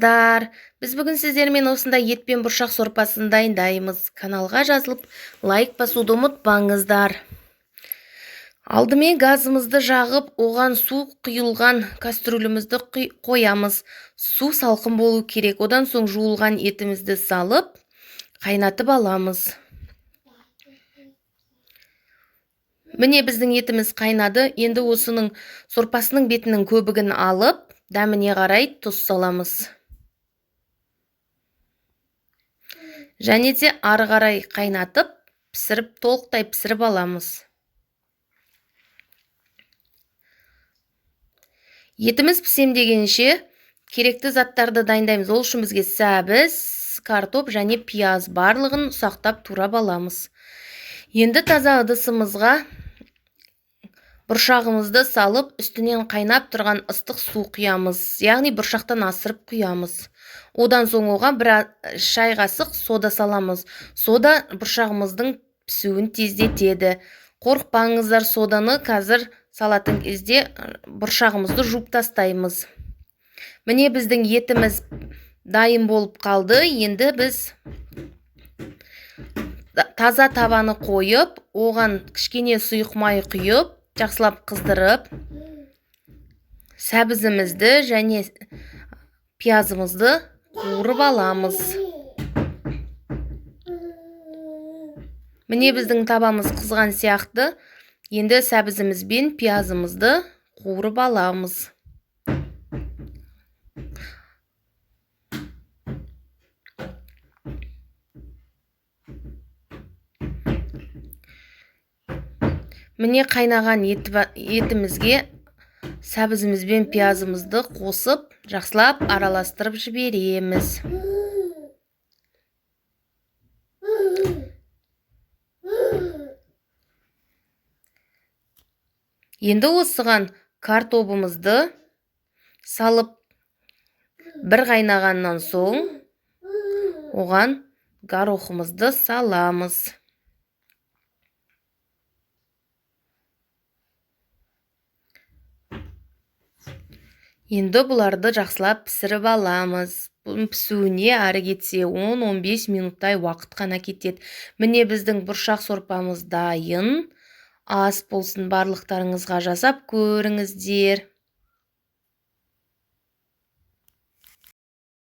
Армысыздар! Біз бүгін сіздермен осындай ет пен бұршақ сорпасын дайындаймыз. Каналға жазылып, лайк басуды ұмытпаңыздар. Алдымен газымызды жағып, оған су құйылған кастрюлімізді қоямыз. Су салқын болу керек. Одан соң жуылған етімізді салып, қайнатып аламыз. Міне біздің етіміз қайнады. Енді осының сорпасының бетінің көбігін алып, дәміне қарай тұз саламыз. Және де ары қарай қайнатып, пісіріп, толықтай пісіріп аламыз. Етіміз пісем дегенше керекті заттарды дайындаймыз. Ол үшін бізге сәбіз, картоп және пияз барлығын ұсақтап турап аламыз. Енді таза ыдысымызға бұршағымызды салып, үстінен қайнап тұрған ыстық су құямыз, яғни бұршақтан асырып құямыз. Одан соң оған бір шай қасық сода саламыз. Сода бұршағымыздың пісуін тездетеді. Қорықпаңыздар, соданы қазір салатын кезде бұршағымызды жуып тастаймыз. Міне біздің етіміз дайын болып қалды. Енді біз таза табаны қойып, оған кішкене сұйық май құйып, жақсылап қыздырып, сәбізімізді және пиязымызды қуырып аламыз. Міне біздің табамыз қызған сияқты. Енді сәбізіміз бен пиязымызды қуырып аламыз. Міне қайнаған етімізге сәбізіміз бен пиязымызды қосып, жақсылап араластырып жібереміз. Енді осыған картобымызды салып, бір қайнағаннан соң оған горохымызды саламыз. Енді бұларды жақсылап пісіріп аламыз. Бұның пісуіне әрі кетсе 10-15 минуттай уақыт қана кетеді. Міне біздің бұршақ сорпамыз дайын. Ас болсын барлықтарыңызға, жасап көріңіздер.